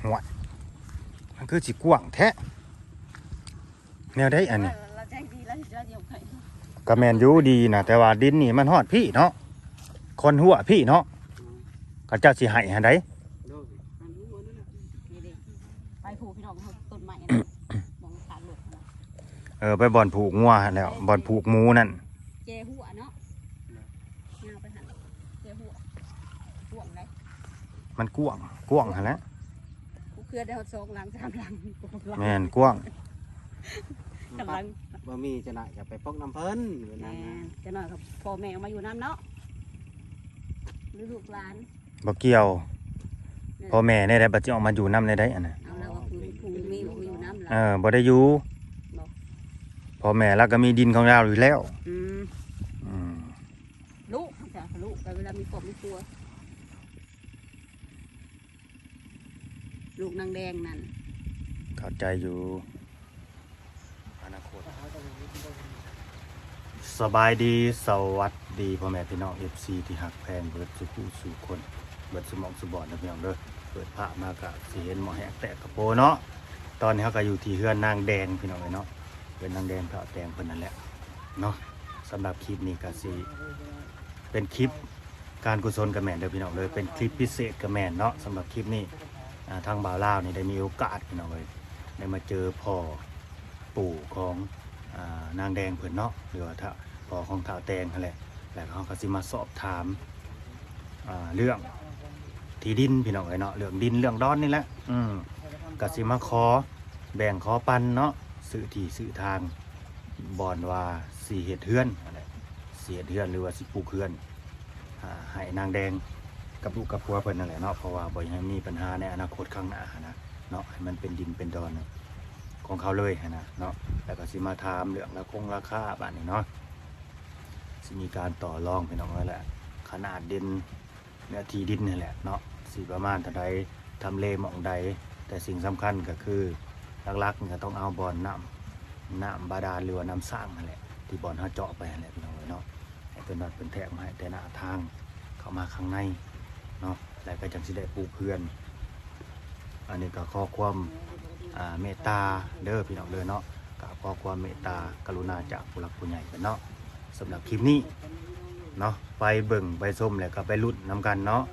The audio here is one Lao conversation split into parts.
ຫ້ວຍ ມັນຄືຊິກວ້າງແທ້ ແນວໃດອັນນີ້? ລາວໃຈດີ ລາວ ລາວຊິເອົາໃຫ້ ກະແມ່ນຢູ່ດີນະ ແຕ່ວ່າດິນນີ້ມັນຮອດພີ້ເນາະ ຄອນຫົວພີ້ເນາະ ເຂົາເຈົ້າຊິໃຫ້ຫັ້ນໃດ. ໄປພູພີ່ນ້ອງເຮົາ ຕົ້ນໄມ້ອັນນັ້ນ ໝ່ອງຂາງລົດນະ ເອີ ໄປບ່ອນຜູກງົວຫັ້ນແຫຼ້ວ ບ່ອນຜູກໝູນັ້ນ ແຈຫົວເນາະ ຍາວໄປຫັ້ນ ແຈຫົວ ກວ້າງໃດ ມັນກວ້າງ ກວ້າງຫັ້ນແຫຼະ ກູເຄືອໄດ້ຮອດສອງຫຼັງສາມຫຼັງ ແມ່ນກວ້າງ ກຳລັງ ບໍ່ມີຈະໜ້ອຍກໍໄປປົກນຳເພິ່ນ ແມ່ນ ຈະໜ້ອຍກໍພໍ່ແມ່ອອກມາຢູ່ນຳເນາະ ຫຼືລູກຫຼານ ບໍ່ກ່ຽວ ແມ່ນ ພໍ່ແມ່ແນວໃດ ບັດຊິອອກມາຢູ່ນຳແນວໃດອັນນັ້ນ ເອົາລາວວ່າຜູ້ ຜູ້ແມ່ບໍ່ຢູ່ນຳລາວ ເອີ ບໍ່ໄດ້ຢູ່ ບໍ່ ພໍ່ແມ່ລາວກໍມີດິນຂອງລາວຢູ່ແລ້ວ ອືມ ອືມ ລູກ ລູກກໍເວລາມີຄອບມີຄົວ ລູກນາງແດງນັ້ນ ເຂົ້າໃຈຢູ່ ອະນາຄົດ ສະບາຍດີ ສະຫວັດດີພໍ່ແມ່ພີ່ນ້ອງ ເອັຟຊີ ທີ່ຮັກແພງເບິດສູ່ຜູ້ສູ່ຄົນ ເບິດສູ່ໝ່ອງສູ່ບ່ອນເດີພີ່ນ້ອງເດີ ເປີດພາບມາກະຊິເຫັນໝໍ້ແຮກແຕກກະໂປເນາະ ຕອນນີ້ເຮົາກະຢູ່ທີ່ເຮືອນນາງແດງພີ່ນ້ອງເອີຍເນາະ ເຮືອນນາງແດງ ທ້າວແຕງເພິ່ນນັ້ນແຫຼະເນາະ ສຳລັບຄລິບນີ້ກະຊິເປັນຄລິບ ການກຸສົນກໍແມ່ນເດີພີ່ນ້ອງເດີ ເປັນຄລິບພິເສດກໍແມ່ນເນາະ ສຳລັບຄລິບນີ້ ອ່າ ທາງບ່າວລາວນີ້ໄດ້ມີໂອກາດພີ່ນ້ອງເອີຍ ໄດ້ມາເຈີພໍ່ປູ່ຂອງ ອ່າ ນາງແດງເພິ່ນເນາະ ຫຼືວ່າຖ້າພໍ່ຂອງທ້າວແຕງຫັ້ນແຫຼະ ແລ້ວເຮົາກໍຊິມາສອບຖາມ ອ່າ ເລື່ອງທີ່ດິນພີ່ນ້ອງເອີຍເນາະ ເລື່ອງດິນເລື່ອງດອນນີ້ແຫຼະ ອືມ ກໍຊິມາຂໍແບ່ງຂໍປັນເນາະ ຊື້ທີ່ຊື້ທາງ ບ່ອນວ່າຊິເຮັດເຮືອນຫັ້ນແຫຼະ ຊິເຮັດເຮືອນ ຫຼືວ່າຊິປູກເຮືອນ ອ່າ ໃຫ້ນາງແດງກັບລູກກັບຜົວເພິ່ນນັ້ນແຫຼະເນາະ ເພາະວ່າບໍ່ຢາກໃຫ້ມີບັນຫາໃນອະນາຄົດຂ້າງໜ້າຫັ້ນນະເນາະ ໃຫ້ມັນເປັນດິນເປັນດອນຂອງເຂົາເລີຍຫັ້ນນະເນາະ ແລ້ວກໍຊິມາຖາມເລື່ອງລາຄົງລາຄາບາດນີ້ເນາະ ຊິມີການຕໍ່ລອງພີ່ນ້ອງເອີຍ ແລະ ຂະໜາດດິນ ເນື້ອທີ່ດິນຫັ້ນແຫຼະເນາະ ຊິປະມານເທົ່າໃດ ທຳເລໝ່ອງໃດ ແຕ່ສິ່ງສຳຄັນກໍຄື ຫຼັກໆນີ້ກໍຕ້ອງເອົາບ່ອນນ້ຳ ນ້ຳບາດານ ຫຼືວ່ານ້ຳສ້າງຫັ້ນແຫຼະ ທີ່ບ່ອນເຮົາເຈາະໄປຫັ້ນແຫຼະພີ່ນ້ອງເອີຍເນາະ ໃຫ້ເພິ່ນວັດເພິ່ນແທກມາໃຫ້ແຕ່ໜ້າທາງເຂົ້າມາຂ້າງໃນເນາະ ແລ້ວກໍຈັ່ງຊິໄດ້ປູກເຮືອນ ອັນນີ້ກໍຂໍຄວາມ ອ່າ ເມດຕາເດີພີ່ນ້ອງເດີເນາະ ກໍຂໍຄວາມເມດຕາກະລຸນາຈາກຜູ້ຫຼັກຜູ້ໃຫຍ່ເພິ່ນເນາະ ສຳລັບຄລິບນີ້ເນາະ ໄປເບິ່ງໄປຊົມ ແລ້ວກໍໄປລຸ້ນນຳກັນເນາະ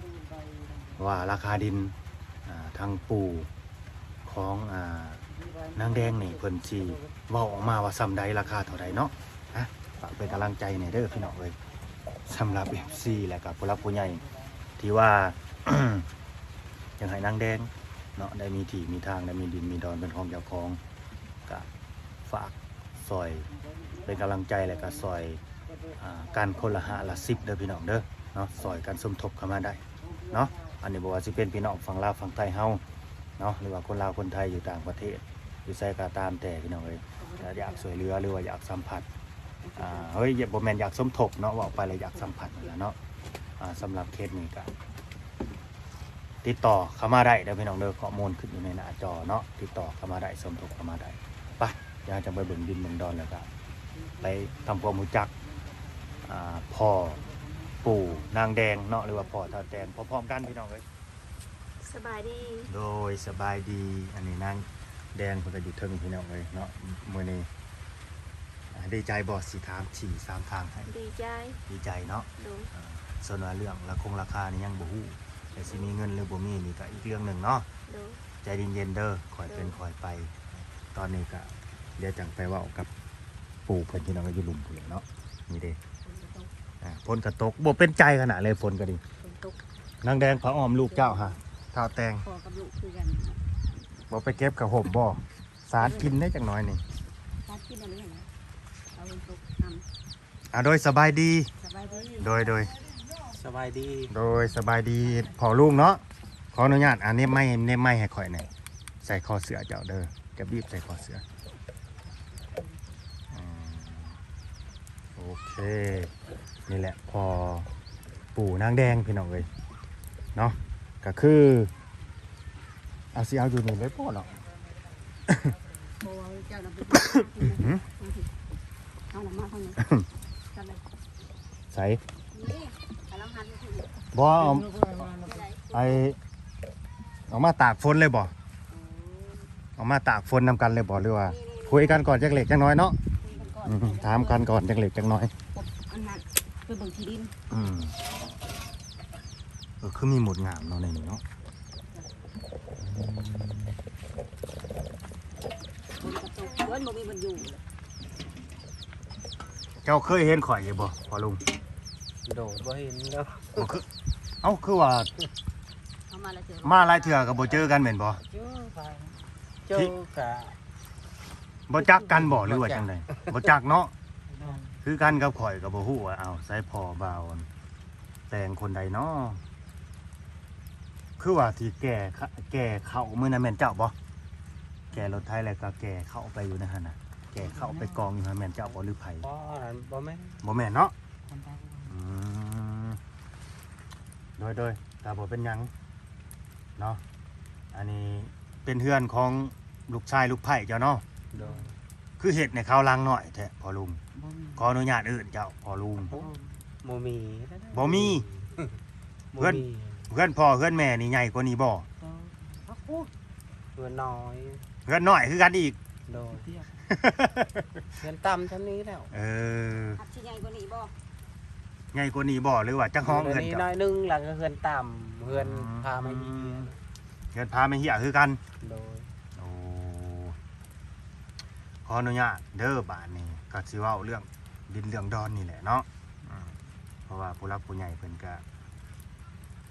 ວ່າລາຄາດິນ ອ່າ ທາງປູ່ຂອງ ອ່າ ນາງແດງນີ້ ເພິ່ນຊິເວົ້າອອກມາວ່າສ່ຳໃດ ລາຄາເທົ່າໃດເນາະ ອ່ະ ຝາກເປັນກຳລັງໃຈແດ່ເດີພີ່ນ້ອງເອີຍ ສຳລັບ ເອັຟຊີ ແລ້ວກໍຜູ້ຫຼັກຜູ້ໃຫຍ່ ທີ່ວ່າ ຢາກໃຫ້ນາງແດງເນາະ ໄດ້ມີທີ່ມີທາງ ໄດ້ມີດິນມີດອນເປັນຂອງເຈົ້າຂອງ ກະຝາກຊ່ອຍເປັນກຳລັງໃຈ ແລ້ວກະຊ່ອຍ ອ່າ ກັນຄົນລະຫ້າລະສິບເດີພີ່ນ້ອງເດີເນາະ ຊ່ອຍກັນສົມທົບເຂົ້າມາໄດ້ເນາະ ອັນນີ້ບໍ່ວ່າຊິເປັນພີ່ນ້ອງຝັ່ງລາວຝັ່ງໄທເຮົາເນາະ ຫຼືວ່າຄົນລາວຄົນໄທຢູ່ຕ່າງປະເທດ ຢູ່ໃສກໍຕາມແຕ່ພີ່ນ້ອງເອີຍ ຖ້າຢາກຊ່ວຍເຫຼືອ ຫຼືວ່າຢາກສຳພັດ ອ່າ ເຮີ້ຍ ບໍ່ແມ່ນຢາກສົມທົບເນາະ ເວົ້າໄປແລ້ວຢາກສຳພັດຫັ້ນລະເນາະ ອ່າ ສຳລັບເຄສນີ້ກະ ຕິດຕໍ່ເຂົ້າມາໄດ້ເດີພີ່ນ້ອງເດີ ຂໍ້ມູນຂຶ້ນຢູ່ໃນໜ້າຈໍເນາະ ຕິດຕໍ່ເຂົ້າມາໄດ້ ສົມທົບເຂົ້າມາໄດ້ ໄປ ດຽວເຮົາຈະໄປເບິ່ງດິນເບິ່ງດອນ ແລ້ວກະໄປທຳຄວາມຮູ້ຈັກ ອ່າ ພໍ່ປູ່ນາງແດງເນາະ ຫຼືວ່າພໍ່ທ້າວແຕງ ພ້ອມໆກັນພີ່ນ້ອງເອີຍ. ສະບາຍດີ. ໂດຍ ສະບາຍດີ. ອັນນີ້ນາງແດງເພິ່ນກໍຢູ່ເທິງພີ່ນ້ອງເອີຍເນາະ ມື້ນີ້ ອ່າ ດີໃຈບໍ່ ຊິຖາມທີ່ຖາມທາງໃຫ້? ດີໃຈ. ດີໃຈເນາະ. ໂດຍ. ອ່າ ສ່ວນວ່າເລື່ອງລາຄົງລາຄານີ້ຍັງບໍ່ຮູ້ ແຕ່ຊິມີເງິນຫຼືບໍ່ມີນີ້ກໍອີກເລື່ອງໜຶ່ງເນາະ. ໂດຍ. ໃຈເຢັນໆເດີ ຄ່ອຍເປັນ ໂດຍ ຄ່ອຍໄປ. ຕອນນີ້ກໍດຽວຈັ່ງໄປເວົ້າກັບ ປູ່ເພິ່ນ ພີ່ນ້ອງ ຢູ່ລຸ່ມພຸ້ນແຫຼະເນາະ ນີ້ເດ້ ຝົນກໍຕົກ ອ່າ ຝົນກໍຕົກ ບໍ່ເປັນໃຈຂະໜາດເລີຍ ຝົນກໍດີ ຝົນຕົກ ນາງແດງຜ້າອ້ອມລູກເຈົ້າຫາ ທ້າວແຕງ ພໍ່ກັບລູກຄືກັນ ບໍ່ໄປເກັບຜ້າຫົ່ມບໍ່ ສາດກິນໄດ້ຈັກໜ້ອຍນີ້ ສາດກິນເອົາເລີຍນະ ເອົາຝົນຕົກນຳ ອ່າ ໂດຍ ສະບາຍດີ ສະບາຍດີ ໂດຍ ໂດຍ ສະບາຍດີ ໂດຍ ສະບາຍດີພໍ່ລຸງເນາະ ຂໍອະນຸຍາດ ອ່າ ເນັບໄມ ເນັບໄມໃຫ້ຂ້ອຍແດ່ ໃສ່ຄໍເສື້ອເຈົ້າເດີ ຈະບີບໃສ່ຄໍເສື້ອ ອືມ ໂອເຄ ນີ້ແຫຼະ ພໍ່ປູ່ນາງແດງ ພີ່ນ້ອງເອີຍ ເນາະ ກໍຄື ເອົາ ຊິເອົາຢູ່ນີ້ເລີຍບໍ່ເນາະ? ບໍ່ ເຈົ້ານະ ຫື? ເອົານະ ມາທາງນີ້ ໃສ? ນີ້ ກຳລັງຫັນຢູ່ ບໍ່ ເອົາ ໄອ້ ເອົາມາຕາກຝົນເລີຍບໍ່? ອອກມາຕາກຝົນນຳກັນເລີຍບໍ່ ຫຼືວ່າຄຸຍກັນກ່ອນຈັກເລັກຈັກນ້ອຍເນາະ? ຄຸຍກັນກ່ອນ ອືມ ຖາມກັນກ່ອນຈັກເລັກຈັກນ້ອຍ ອັນນັ້ນ ໄປເບິ່ງທີ່ດິນ ອືມ ເອີ ຄືມີໝົດງາມເນາະໃນນີ້ເນາະ. ຝົນກໍຕົກ ເພິ່ນບໍ່ມີບ່ອນຢູ່. ເຈົ້າເຄີຍເຫັນຂ້ອຍຢູ່ບໍ່ ພໍ່ລຸງ? ໂດຍ ບໍ່ເຫັນແລ້ວ ບໍ່ຄື ເອົ້າ ຄືວ່າ ເຮົາມາຫຼາຍເທື່ອ ມາຫຼາຍເທື່ອກໍບໍ່ເຈີກັນແມ່ນບໍ່? ເຈີກັນ ເຈີກະ ບໍ່ຈັກກັນບໍ່ ຫຼືວ່າຈັ່ງໃດ? ບໍ່ຈັກເນາະ ຄືກັນກັບຂ້ອຍກໍບໍ່ຮູ້ວ່າ ເອົ້າ ໃສພໍ່ບ່າວແຕງຄົນໃດເນາະ? ຄືວ່າທີ່ແກ່ ແກ່ເຂົ້າມື້ນັ້ນແມ່ນເຈົ້າບໍ່? ແກ່ລົດໄຖແລ້ວກໍແກ່ເຂົ້າໄປຢູ່ໃນຫັ້ນນະ ແກ່ເຂົ້າໄປກອງຢູ່ຫັ້ນແມ່ນເຈົ້າບໍ່ ຫຼືໃຜ? ບໍ່ ອັນນັ້ນບໍ່ແມ່ນ ບໍ່ແມ່ນເນາະ. ອືມ ໂດຍໆ ກໍບໍ່ເປັນຫຍັງເນາະ. ອັນນີ້ເປັນເຮືອນຂອງລູກຊາຍລູກໃພ້ເຈົ້າເນາະ? ໂດຍ. ຄືເຮັດໃຫ້ເຂົາຫຼັງນ້ອຍແທ້ພໍ່ລຸງ? ບໍ່ມີ ຂໍອະນຸຍາດເອີ້ນເຈົ້າພໍ່ລຸງ. ໂອ້ ບໍ່ມີ ບໍ່ມີ ບໍ່ມີ. ເຮືອນ ເຮືອນພໍ່ເຮືອນແມ່ນີ້ໃຫຍ່ກວ່ານີ້ບໍ່? ເອີ ເຮືອນນ້ອຍ ເຮືອນນ້ອຍຄືກັນອີກ. ໂດຍ. ເຮືອນຕ່ຳຊ່ຳນີ້ແລ້ວ. ເອີ ມັນຊິໃຫຍ່ກວ່ານີ້ບໍ່? ໃຫຍ່ກວ່ານີ້ບໍ່ ຫຼືວ່າຈັກຫ້ອງເຮືອນເຈົ້າ? ນ້ອຍໜຶ່ງ ແລ້ວກໍເຮືອນຕ່ຳ ເຮືອນ ອືມ ພາມາເຮຍ ເຮືອນພາມາເຮຍຄືກັນ. ໂດຍ. ໂອ້ ຂໍອະນຸຍາດເດີ ບາດນີ້ກໍຊິເວົ້າເລື່ອງດິນເລື່ອງດອນນີ້ແຫຼະເນາະ. ອືມ ເພາະວ່າຜູ້ຫຼັກຜູ້ໃຫຍ່ເພິ່ນກະ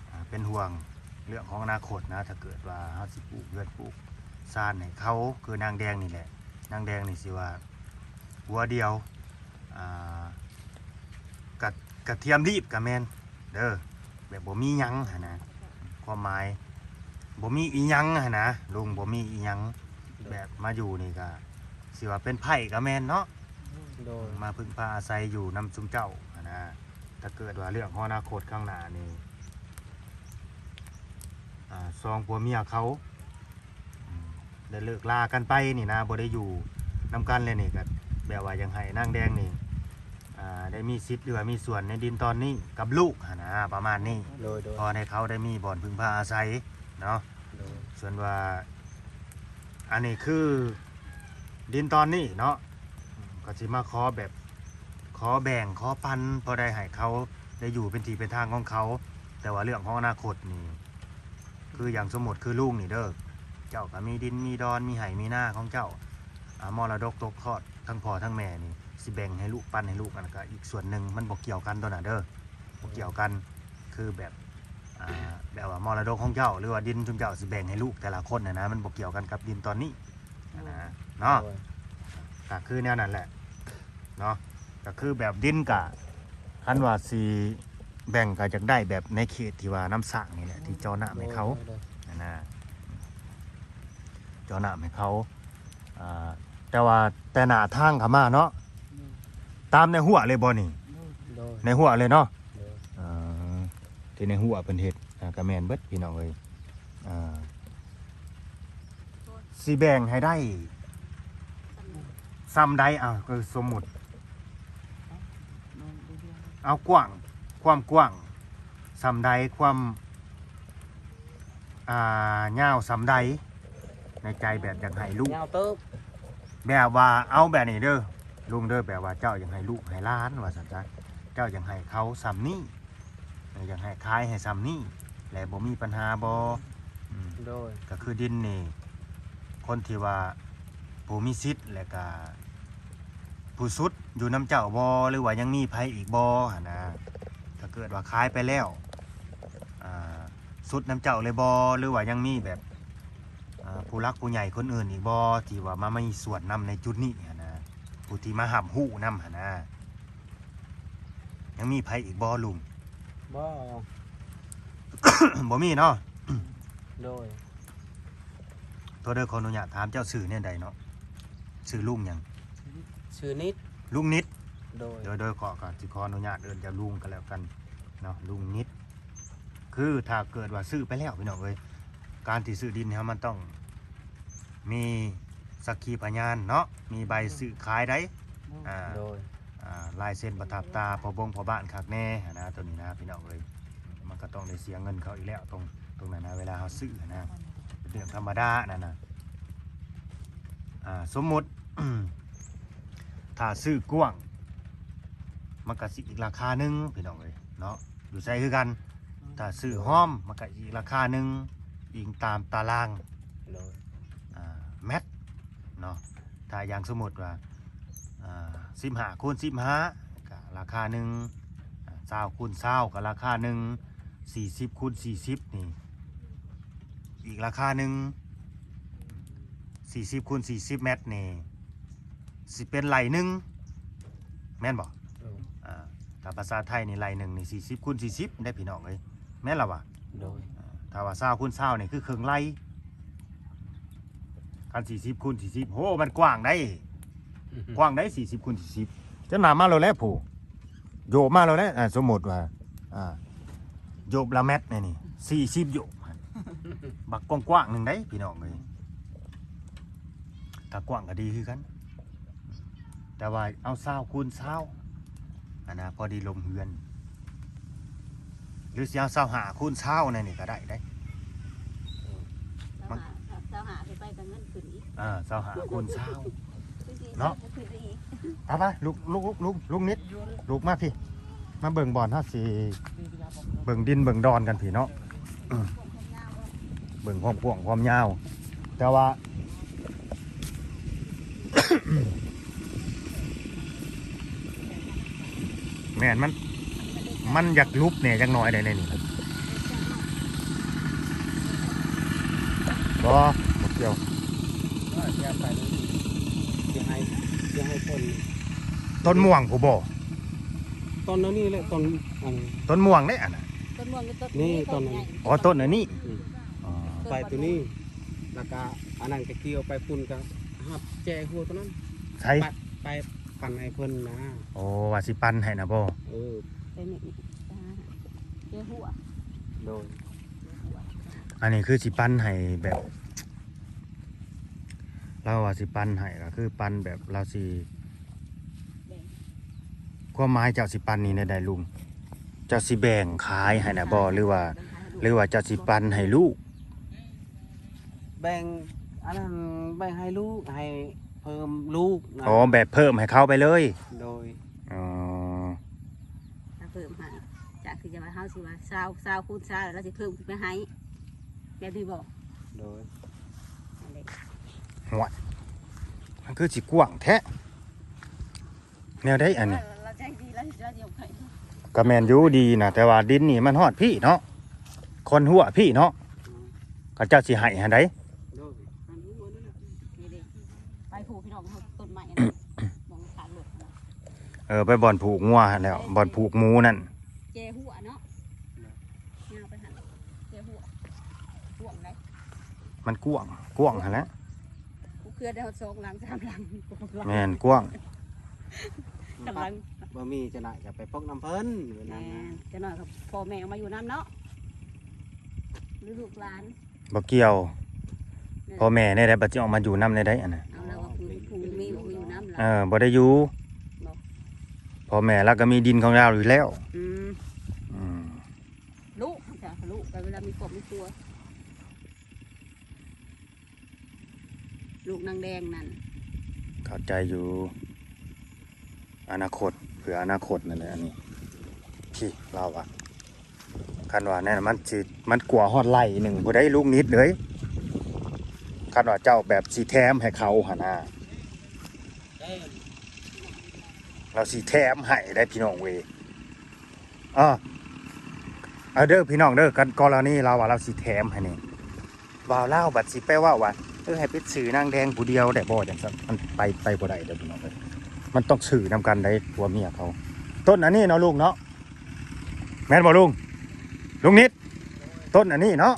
ອ່າ ເປັນຫ່ວງເລື່ອງຂອງອະນາຄົດນະ ຖ້າເກີດວ່າເຮົາຊິປູກເຮືອນປູກຊານໃຫ້ເຂົາ ຄືນາງແດງນີ້ແຫຼະ. ນາງແດງນີ້ຊິວ່າຜົວດຽວ ອ່າ ກະ ກະທຽມລີບກະແມ່ນເດີ ແບບບໍ່ມີຫຍັງຫັ້ນນະ ຄວາມໝາຍບໍ່ມີອີ່ຫຍັງຫັ້ນນະລຸງ ບໍ່ມີອີ່ຫຍັງ. ແບບມາຢູ່ນີ້ກະຊິວ່າເປັນໄພ້ກະແມ່ນເນາະ. ໂດຍ. ມາເພິ່ງພາອາໄສຢູ່ນຳຊຸມເຈົ້າຫັ້ນນະ ຖ້າເກີດວ່າເລື່ອງຂອງອະນາຄົດຂ້າງໜ້ານີ້ ອ່າ ສອງຜົວເມຍເຂົາ ອືມ ໄດ້ເລີກລາກັນໄປນີ້ນະ ບໍ່ໄດ້ຢູ່ນຳກັນແລ້ວນີ້ ກໍແບບວ່າຢາກໃຫ້ນາງແດງນີ້ ອ່າ ໄດ້ມີສິດ ຫຼືວ່າມີສ່ວນໃນດິນຕອນນີ້ກັບລູກຫັ້ນນະ ປະມານນີ້. ໂດຍໆ. ພໍໃຫ້ເຂົາໄດ້ມີບ່ອນເພິ່ງພາອາໄສເນາະ. ໂດຍ. ສ່ວນວ່າອັນນີ້ຄື ດິນຕອນນີ້ເນາະ ກໍຊິມາຂໍແບບ ຂໍແບ່ງ ຂໍປັນ ພໍໄດ້ໃຫ້ເຂົາໄດ້ຢູ່ເປັນທີ່ເປັນທາງຂອງເຂົາ. ແຕ່ວ່າເລື່ອງຂອງອະນາຄົດນີ້ ຄືຢ່າງສົມມຸດຄືລຸງນີ້ເດີ ເຈົ້າກໍມີດິນມີດອນ ມີໄຮ່ມີນາຂອງເຈົ້າ ອ່າ ມໍລະດົກຕົກທອດທັງພໍ່ທັງແມ່ນີ້ ຊິແບ່ງໃຫ້ລູກ ປັນໃຫ້ລູກ ອັນນັ້ນກໍອີກສ່ວນໜຶ່ງ ມັນບໍ່ກ່ຽວກັນໂຕນັ້ນເດີ ບໍ່ກ່ຽວກັນ. ຄືແບບ ອ່າ ແບບວ່າມໍລະດົກຂອງເຈົ້າ ຫຼືວ່າດິນຊຸມເຈົ້າຊິແບ່ງໃຫ້ລູກແຕ່ລະຄົນຫັ້ນນະ ມັນບໍ່ກ່ຽວກັນກັບດິນຕອນນີ້ຫັ້ນນະ ເນາະ. ໂດຍ. ກໍຄືແນວນັ້ນແຫຼະເນາະ ກໍຄືແບບດິນກະ ຄັນວ່າຊິແບ່ງກໍຢາກໄດ້ແບບໃນເຂດທີ່ວ່ານ້ຳສ້າງນີ້ແຫຼະ ທີ່ເຈາະນ້ຳໃຫ້ເຂົາ ໂດຍໆ ຫັ້ນນະ ເຈາະນ້ຳໃຫ້ເຂົາ. ອ່າ ແຕ່ວ່າແຕ່ໜ້າທາງເຂົ້າມາເນາະ ໂດຍ ຕາມໃນຮົ້ວເລີຍບໍ່ນີ້? ໂດຍ. ໃນຮົ້ວເລີຍເນາະ. ໂດຍ. ອ່າ ທີ່ໃນຮົ້ວເພິ່ນເຮັດ ອ່າ ກໍແມ່ນເບິດພີ່ນ້ອງເອີຍ. ອ່າ ຊິແບ່ງໃຫ້ໄດ້ສ່ຳໃດ? ເອົາ ກໍສົມມຸດ ເອົາກວ້າງ ຄວາມກວ້າງສ່ຳໃດ? ຄວາມ ອ່າ ຍາວສ່ຳໃດ? ໃນໃຈແບບຢາກໃຫ້ລູກ ຍາວເຕີບ ແບບວ່າ ເອົາແບບນີ້ເດີລຸງເດີ ແບບວ່າເຈົ້າຢາກໃຫ້ລູກໃຫ້ຫຼານວ່າຊັ້ນຊະ ເຈົ້າຢາກໃຫ້ເຂົາສ່ຳນີ້ ເອີ ຢາກໃຫ້ຂາຍໃຫ້ສ່ຳນີ້ ແລະ ບໍ່ມີບັນຫາບໍ່? ອືມ ໂດຍ. ກໍຄືດິນນີ້ ຄົນທີ່ວ່າຜູ້ມີສິດ ແລະກະຜູ້ສຸດຢູ່ນຳເຈົ້າບໍ່ ຫຼືວ່າຍັງມີໃຜອີກບໍ່ຫັ້ນນະ? ຖ້າເກີດວ່າຂາຍໄປແລ້ວ ອ່າ ສຸດນຳເຈົ້າເລີຍບໍ່ ຫຼືວ່າຍັງມີແບບ ອ່າ ຜູ້ຫຼັກຜູ້ໃຫຍ່ຄົນອື່ນອີກບໍ່ ທີ່ວ່າມາມີສ່ວນນຳໃນຈຸດນີ້ຫັ້ນນະ ຜູ້ທີ່ມາຮັບຮູ້ນຳຫັ້ນນະ? ຍັງມີໃຜອີກບໍ່ລຸງ? ບໍ່ ບໍ່ມີເນາະ. ໂດຍ. ໂທດເດີ ຂໍອະນຸຍາດຖາມ ເຈົ້າຊື່ແນວໃດເນາະ? ຊື່ລຸງຫຍັງ? ຊື່ນິດ. ລຸງນິດ. ໂດຍ. ໂດຍ ໂດຍ ຂໍ ຂໍ ຊິຂໍອະນຸຍາດເອີ້ນເຈົ້າລຸງກໍແລ້ວກັນເນາະ ລຸງນິດ. ຄືຖ້າເກີດວ່າຊື້ໄປແລ້ວ ພີ່ນ້ອງເອີຍ ການທີ່ຊື້ດິນນີ້ ເຮົາມັນຕ້ອງມີສັກຂີພະຍານເນາະ ມີໃບຊື້ຂາຍໃດ໋ ໂດຍ ອ່າ ໂດຍ ອ່າ ລາຍເຊັນປະທັບຕາພໍ່ບົງພໍ່ບ້ານຄັກແນ່ຫັ້ນນະ ໂຕນີ້ນະ ພີ່ນ້ອງເອີຍ. ມັນກໍຕ້ອງໄດ້ເສຍເງິນເຂົາອີກແລ້ວ ຕົງ ຕົງນັ້ນນະ ເວລາເຮົາຊື້ຫັ້ນນະ ເປັນເລື່ອງທຳມະດານັ້ນນະ. ອ່າ ສົມມຸດ ຖ້າຊື້ກວ້າງ ມັນກະຊິອີກລາຄາໜຶ່ງພີ່ນ້ອງເອີຍເນາະ ຢູ່ໃສຄືກັນ. ຖ້າຊື້ຫອມ ມັນກະອີກລາຄາໜຶ່ງ ອີງຕາມຕາລາງ ໂດຍ ອ່າ ແມັດເນາະ. ຖ້າຢ່າງສົມມຸດວ່າ ອ່າ ສິບຫ້າຄູນສິບຫ້າ ກະລາຄາໜຶ່ງ, ອ່າ ຊາວຄູນຊາວ ກະລາຄາໜຶ່ງ, ສີ່ສິບຄູນສີ່ສິບນີ້ ອີກລາຄາໜຶ່ງ, ສີ່ສິບຄູນສີ່ສິບແມັດນີ້ ຊິເປັນໄລ່ໜຶ່ງ ແມ່ນບໍ່? ໂດຍ ອ່າ ຖ້າພາສາໄທນີ້ໄລ່ໜຶ່ງນີ້ ສີ່ສິບຄູນສີ່ສິບເດ້ພີ່ນ້ອງເອີຍ ແມ່ນລະວະ? ໂດຍ ອ່າ ຖ້າວ່າຊາວຄູນຊາວນີ້ຄືເຄິ່ງໄລ່. ຄັນສີ່ສິບຄູນສີ່ສິບ ໂຫ ມັນກວ້າງໄດ໋ ກວ້າງໄດ໋ ສີ່ສິບຄູນສີ່ສິບ. ຈະນຳມາໂລດແລ້ວຜູ້ ໂຍບມາໂລດແລ້ວ. ອ່າ ສົມມຸດວ່າ ອ່າ ໂຍບລະແມັດແນ່ນີ້ ສີ່ສິບໂຍບ ບັກກວ້າງໆໜຶ່ງໄດ໋ພີ່ນ້ອງເອີຍ. ກະກວ້າງກະດີຄືກັນ ແຕ່ວ່າເອົາຊາວຄູນຊາວຫັ້ນນະ ພໍດີລົມເຮືອນ ຫຼືຊິເອົາຊາວຫ້າຄູນຊາວແນວນີ້ກະໄດ້ເດ້. ຊາວຫ້າ ຊາວຫ້າຂຶ້ນໄປກະເງິນຂຶ້ນອີກ. ເອີ ຊາວຫ້າຄູນຊາວເນາະ. ໄປໆ ລຸກ ລຸກ ລຸກ ລຸກ ລຸກນິດ ລຸກມາພີ້ ມາເບິ່ງບ່ອນເຮົາຊິເບິ່ງດິນເບິ່ງດອນກັນພີ້ເນາະ. ເບິ່ງຄວາມກວ້າງຄວາມຍາວ ແຕ່ວ່າ ແມ່ນ ມັນ ມັນຢາກຫຼຸບແດ່ຈັກໜ້ອຍໃດ໋ໃນນີ້. ບໍ່ ບໍ່ກ່ຽວ ຊິໃຫ້ ຊິໃຫ້ຕົ້ນ ຕົ້ນມ່ວງພຸ້ນບໍ່? ຕົ້ນອັນນີ້ແຫຼະ ຕົ້ນ ອັນ ຕົ້ນມ່ວງເດ້ອັນນະ. ຕົ້ນມ່ວງ ນີ້ຕົ້ນ ນີ້ຕົ້ນ ນີ້ ອໍ ຕົ້ນອັນນີ້. ອືມ ອໍ ໄປໂຕນີ້ ແລ້ວກະອັນນັ້ນກະກ່ຽວໄປພຸ້ນກະຮັບແຈຫົວໂຕນັ້ນ ໃສ ໄປ ໄປປັ່ນໃຫ້ເພິ່ນນະ. ໂອ້ ວ່າຊິປັ່ນໃຫ້ນະບໍ່? ເອີ ແຕ່ນີ້ ແຈຫົວ ໂດຍ. ອັນນີ້ຄືຊິປັ່ນໃຫ້ແບບ ລາວວ່າຊິປັ່ນໃຫ້ ກະຄືປັ່ນແບບລາວຊິ ຄວາມໝາຍເຈົ້າຊິປັ່ນນີ້ແນວໃດລຸງ? ເຈົ້າຊິແບ່ງຂາຍໃຫ້ນະບໍ່ ຫຼືວ່າ ຫຼືວ່າເຈົ້າຊິປັ່ນໃຫ້ລູກ? ແບ່ງ ອັນນັ້ນ ແບ່ງໃຫ້ລູກ ໃຫ້ເພີ່ມລູກນະ. ອໍ ແບບເພີ່ມໃຫ້ເຂົາໄປເລີຍ. ໂດຍ. ອໍ ຖ້າເພີ່ມໃຫ້ ຈາກທີ່ຈະວ່າເຮົາຊິວ່າຊາວ ຊາວຄູນຊາວ ລາວຊິເພີ່ມຂຶ້ນໄປໃຫ້ ແບບນີ້ບໍ່? ໂດຍ. ຫັ້ນແຫຼະ ຫ້ວຍ ມັນຄືຊິກວ້າງແທ້ ແນວໃດອັນນີ້? ລາວໃຈດີ ລາວຊິ ລາວຊິຍົກໃຫ້. ກະແມ່ນຢູ່ດີນະ ແຕ່ວ່າດິນນີ້ມັນຮອດພີ້ເນາະ ຄອນຫົວພີ້ເນາະ. ອືມ ເຂົາເຈົ້າຊິໃຫ້ຫັ້ນໃດ໋. ໂດຍ. ໄປຜູ້ພີ່ນ້ອງເຮົາຕົ້ນໄມ້ອັນນັ້ນ ໝ່ອງຂາງລົດຫັ້ນນະ. ເອີ ໄປບ່ອນຜູກງົວຫັ້ນແຫຼ້ວ ໄປ ບ່ອນຜູກໝູນັ້ນ. ແຈຫົວເນາະ ຍາວໄປຫັ້ນ ແຈຫົວ ກວ້າງໃດ໋. ມັນກວ້າງ ກວ້າງຫັ້ນແຫຼະ. ກູເຄືອໄດ້ຮອດສອງຫຼັງສາມຫຼັງ. ແມ່ນ ກວ້າງ. ກຳລັງ ບໍ່ມີຈັກໜ້ອຍກະໄປປົກນຳເພິ່ນ. ແມ່ນ ຈັ່ງນັ້ນນະ ຈັ່ງໜ້ອຍກະພໍ່ແມ່ອອກມາຢູ່ນຳເນາະ ຫຼືລູກຫຼານ. ບໍ່ກ່ຽວ ແມ່ນ ພໍ່ແມ່ແນວໃດ ບັດຊິອອກມາຢູ່ນຳແນວໃດອັນນະ? ເອົາລາວວ່າຜູ້ ຜູ້ມີ ບໍ່ມີຢູ່ນຳລາວ. ເອີ ບໍ່ໄດ້ຢູ່. ບໍ່ ພໍ່ແມ່ລາວກະມີດິນຂອງລາວຢູ່ແລ້ວ. ອືມ ອືມ ລູກ ລູກກະເວລາມີຄອບມີຄົວ ລູກນາງແດງນັ້ນ. ເຂົ້າໃຈຢູ່ ອະນາຄົດ ເພື່ອອະນາຄົດນັ້ນແຫຼະ ອັນນີ້ ທີ່ລາວວ່າ ຄັນວ່າແນວນັ້ນມັນຊິ ມັນກວ່າຮອດໄລ່ໜຶ່ງພຸ້ນໃດ໋ ລຸງນິດເອີຍ. ຄັນວ່າເຈົ້າແບບຊິແຖມໃຫ້ເຂົາຫັ້ນນະ ລາວຊິແຖມໃຫ້ໄດ໋ພີ່ນ້ອງເອີຍ. ເອີ ເອົາເດີພີ່ນ້ອງເດີ ກັນກໍລະນີລາວວ່າລາວຊິແຖມໃຫ້ນີ້ ບ່າວລາວບັດຊິໄປເວົ້າວ່າ ເອີ ໃຫ້ເປັນຊື່ນາງແດງຜູ້ດຽວໄດ້ບໍ່ ຈັ່ງຊັ້ນ ມັນໄປ ໄປບໍ່ໄດ້ເດີພີ່ນ້ອງເອີຍ. ມັນຕ້ອງຊື່ນຳກັນໄດ໋ ຜົວເມຍເຂົາ. ຕົ້ນອັນນີ້ເນາະລຸງເນາະ ແມ່ນບໍ່ລຸງ? ລຸງນິດ ຕົ້ນອັນນີ້ເນາະ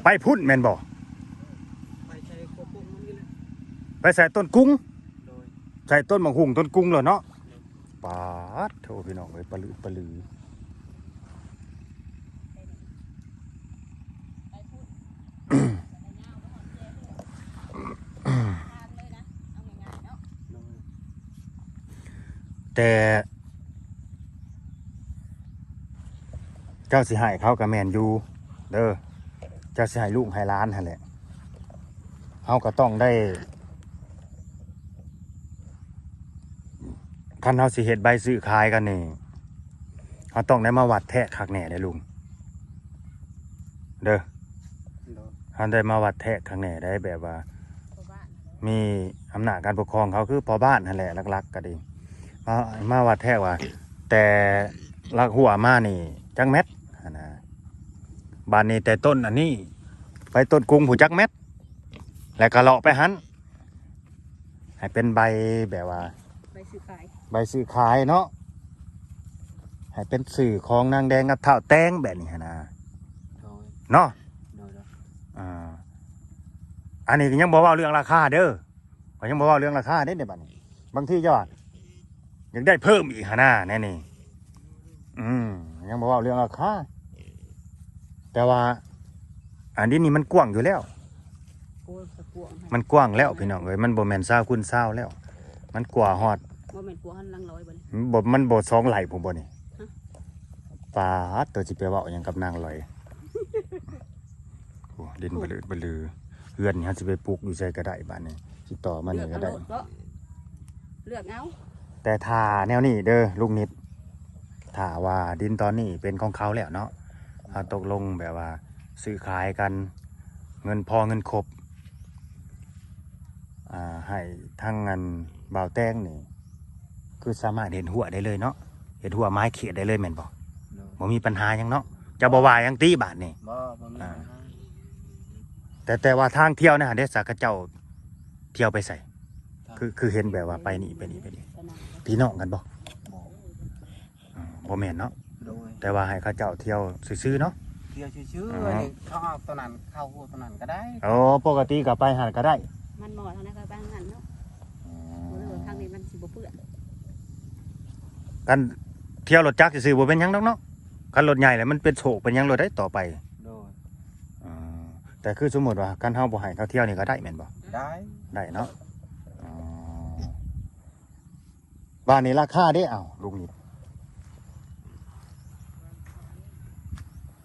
ໄປພຸ້ນແມ່ນບໍ່? ໄປໃສ່ກົກມັນນີ້ແຫຼະ ໄປໃສ່ຕົ້ນກຸງ. ໂດຍ. ໃສ່ຕົ້ນໝາກຫຸ່ງຕົ້ນກຸງແລ້ວເນາະ. ໂດຍ. ປາດໂທ ພີ່ນ້ອງເອີຍ ປະລືປະລື. ແຕ່ເຈົ້າຊິໃຫ້ເຂົາກະແມ່ນຢູ່ເດີ ເຈົ້າຊິໃຫ້ລູກໃຫ້ຫຼານຫັ້ນແຫຼະ ເຮົາກະຕ້ອງໄດ້ ຄັນເຮົາຊິເຮັດໃບຊື້ຂາຍກັນນີ້ ເຮົາຕ້ອງໄດ້ມາວັດແທກຄັກແນ່ເດ້ລຸງ ເດີ. ໂດຍ. ເຮົາໄດ້ມາວັດແທກຄັກແນ່ໄດ໋ ແບບວ່າມີອຳນາດການປົກຄອງເຂົາ ຄືພໍ່ບ້ານຫັ້ນແຫຼະ ຫຼັກໆກໍດີ ມາ ມາວັດແທກວ່າ ແຕ່ຫຼັກຮົ້ວມານີ້ຈັກແມັດຫັ້ນນະ ບາດນີ້ແຕ່ຕົ້ນອັນນີ້ໄປຕົ້ນກຸງພຸ້ນຈັກແມັດ ແລ້ວກໍເລາະໄປຫັ້ນ ໃຫ້ເປັນໃບແບບວ່າ ໃບຊື້ຂາຍ ໃບຊື້ຂາຍເນາະ ໃຫ້ເປັນຊື່ຂອງນາງແດງກັບທ້າວແຕງແບບນີ້ຫັ້ນນະ ໂດຍ. ເນາະ ໂດຍ ໂດຍ. ອ່າ ອັນນີ້ກໍຍັງບໍ່ເວົ້າເລື່ອງລາຄາເດີ ກໍຍັງບໍ່ເວົ້າເລື່ອງລາຄາເດ້ ໃນບັດນີ້ ບາງທີເຈົ້າວ່າຢາກໄດ້ເພີ່ມອີກຫັ້ນນະ ແນວນີ້ ອືມ ຍັງບໍ່ເວົ້າເລື່ອງລາຄາ ແຕ່ວ່າອັນນີ້ນີ້ມັນກວ້າງຢູ່ແລ້ວ ໂອ້ຍ ກະກວ້າງ ມັນກວ້າງແລ້ວພີ່ນ້ອງເອີຍ ມັນບໍ່ແມ່ນຊາວຄູນຊາວແລ້ວ ມັນກວ່າຮອດ ບໍ່ແມ່ນກວ່າຮອດນາງລອຍບໍ່ນີ້ ບໍ່ ມັນບໍ່ສອງໄຮ່ພຸ້ນບໍ່ນີ້ ຮະ ປາດ ໂຕຊິໄປເວົ້າຫຍັງກັບນາງລອຍ ໂອ້ ດິນບະລືບະລື ເຮືອນນີ້ເຮົາຊິໄປປຸກຢູ່ໃສກໍໄດ້ ບາດນີ້ຊິຕໍ່ມານີ້ກໍໄດ້ ເລືອກເອົາໂລດເນາະ ເລືອກເອົາ ແຕ່ຖ້າແນວນີ້ເດີລຸງນິດ ຖ້າວ່າດິນຕອນນີ້ເປັນຂອງເຂົາແລ້ວເນາະ ເຮົາຕົກລົງແບບວ່າຊື້ຂາຍກັນ ເງິນພໍເງິນຄົບ ອ່າ ໃຫ້ທາງອັນບ່າວແຕງນີ້ ຄືສາມາດເຮັດຮົ້ວໄດ້ເລີຍເນາະ ເຮັດຮົ້ວໝາຍເຂດໄດ້ເລີຍແມ່ນບໍ່? ໂດຍ. ບໍ່ມີບັນຫາຫຍັງເນາະ ເຈົ້າບໍ່ວ່າຫຍັງຕິບາດນີ້? ບໍ່ ບໍ່ມີ ອ່າ ບັນຫາ ແຕ່ ແຕ່ວ່າທາງທ່ຽວນະຫັ້ນເດ້ ສາເຂົາເຈົ້າທ່ຽວໄປໃສ? ຄື ຄືເຫັນແບບວ່າໄປນີ້ໄປນີ້ໄປນີ້ ພີ່ນ້ອງກັນບໍ່? ບໍ່ ອືມ ບໍ່ແມ່ນເນາະ ໂດຍ ແຕ່ວ່າໃຫ້ເຂົາເຈົ້າທ່ຽວຊື່ໆເນາະ ທ່ຽວຊື່ໆ ອໍ ອັນນີ້ເຂົາເອົາຕົວນັ້ນເຂົ້າຫົວຕົວນັ້ນກໍໄດ້ ໂອ້ ປົກກະຕິກໍໄປຫັ້ນກໍໄດ້ ມັນໝໍທາງໃດກໍໄປທາງນັ້ນເນາະ ອໍ ບໍ່ຮູ້ວ່າທາງນີ້ມັນຊິບໍ່ເປື້ອນ ຄັນທ່ຽວລົດຈັກຊື່ໆບໍ່ເປັນຫຍັງດອກເນາະ ຄັນລົດໃຫຍ່ແລ້ວມັນເປັນໂຊກເປັນຫຍັງໂລດເດ້ຕໍ່ໄປ ໂດຍ ອໍ ແຕ່ຄືສົມມຸດວ່າຄັນເຮົາບໍ່ໃຫ້ເຂົາທ່ຽວນີ້ກໍໄດ້ແມ່ນບໍ່? ໄດ້ ໄດ້ເນາະ ອໍ ບາດນີ້ລາຄາເດ້ ເອົ້າ ລຸງນິດ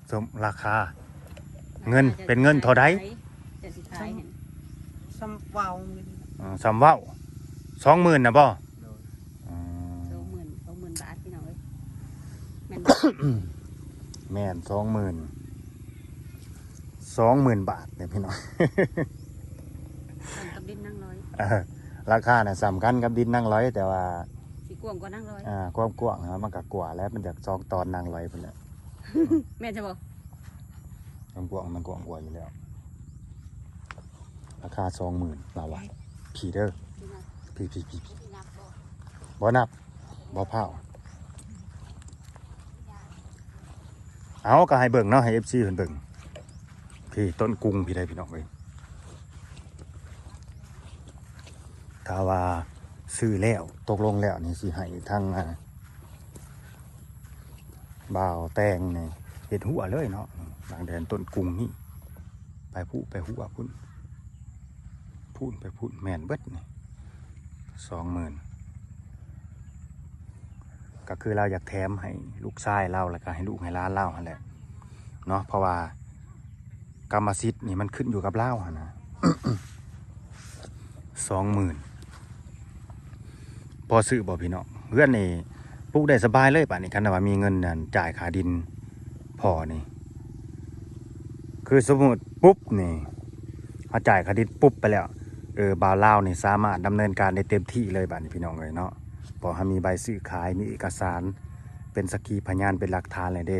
ສົມ ລາຄາ ເງິນ ເປັນເງິນເທົ່າໃດ? ຈະຊິຂາຍຫັ້ນ ສ່ຳເວົ້າ ເອີ ສ່ຳເວົ້າ ສອງໝື່ນນະບໍ່? ໂດຍ ອືມ ສອງໝື່ນ ສອງໝື່ນບາດ ພີ່ນ້ອງເອີຍ ແມ່ນບໍ່? ແມ່ນ ສອງໝື່ນ ສອງໝື່ນບາດເດ້ພີ່ນ້ອງ ສ່ຳກັບດິນນາງລອຍ ເອີ ລາຄານະສ່ຳກັນກັບດິນນາງລອຍ ແຕ່ວ່າຊິກວ້າງກວ່ານາງລອຍ ອ່າ ຄວາມກວ້າງນະ ມັນກໍກວ່າແຫຼະ ມັນຈາກສອງຕອນນາງລອຍພຸ້ນແຫຼະ ແມ່ນຊະບໍ່? ຄວາມກວ້າງມັນກວ້າງກວ່າຢູ່ແລ້ວ ລາຄາສອງໝື່ນ ລາວວ່າ ພີ້ເດີ ພີ້ ພີ້ ພີ້ ພີ້ ບໍ່ນັບ ບໍ່ພ້າວ ເອົາ ກໍໃຫ້ເບິ່ງເນາະ ໃຫ້ເອັຟຊີເພິ່ນເບິ່ງ ພີ້ ຕົ້ນກຸງພີ້ໄດ໋ ພີ່ນ້ອງເອີຍ ຖ້າວ່າຊື້ແລ້ວ ຕົກລົງແລ້ວນີ້ ຊິໃຫ້ທາງ ອ່າ ບ່າວແຕງນີ້ເຮັດຮົ້ວເລີຍເນາະ ຫຼັງແດນຕົ້ນກຸງນີ້ ໄປພຸ້ນ ໄປຮົ້ວພຸ້ນ ພຸ້ນ ໄປພຸ້ນ ແມ່ນເບິດນີ້ ສອງໝື່ນ ກໍຄືລາວຢາກແຖມໃຫ້ລູກຊາຍລາວ ແລ້ວກໍໃຫ້ລູກໃຫ້ຫຼານລາວຫັ້ນແຫຼະເນາະ ເພາະວ່າກຳມະສິດນີ້ມັນຂຶ້ນຢູ່ກັບລາວຫັ້ນນະ ສອງໝື່ນ ພໍຊື້ບໍ່ພີ່ນ້ອງ? ເຮືອນນີ້ປຸກໄດ້ສະບາຍເລີຍບາດນີ້ ຄັນວ່າມີເງິນນັ້ນຈ່າຍຄ່າດິນພໍນີ້ ຄືສົມມຸດປຸບນີ້ ເຮົາຈ່າຍຄ່າດິນປຸບໄປແລ້ວ ເອີ ບ່າວລາວນີ້ສາມາດດຳເນີນການໄດ້ເຕັມທີ່ເລີຍບາດນີ້ ພີ່ນ້ອງເອີຍເນາະ ເພາະເຮົາມີໃບຊື້ຂາຍ ມີເອກະສານເປັນສັກຂີພະຍານ ເປັນຫຼັກຖານແລ້ວເດ້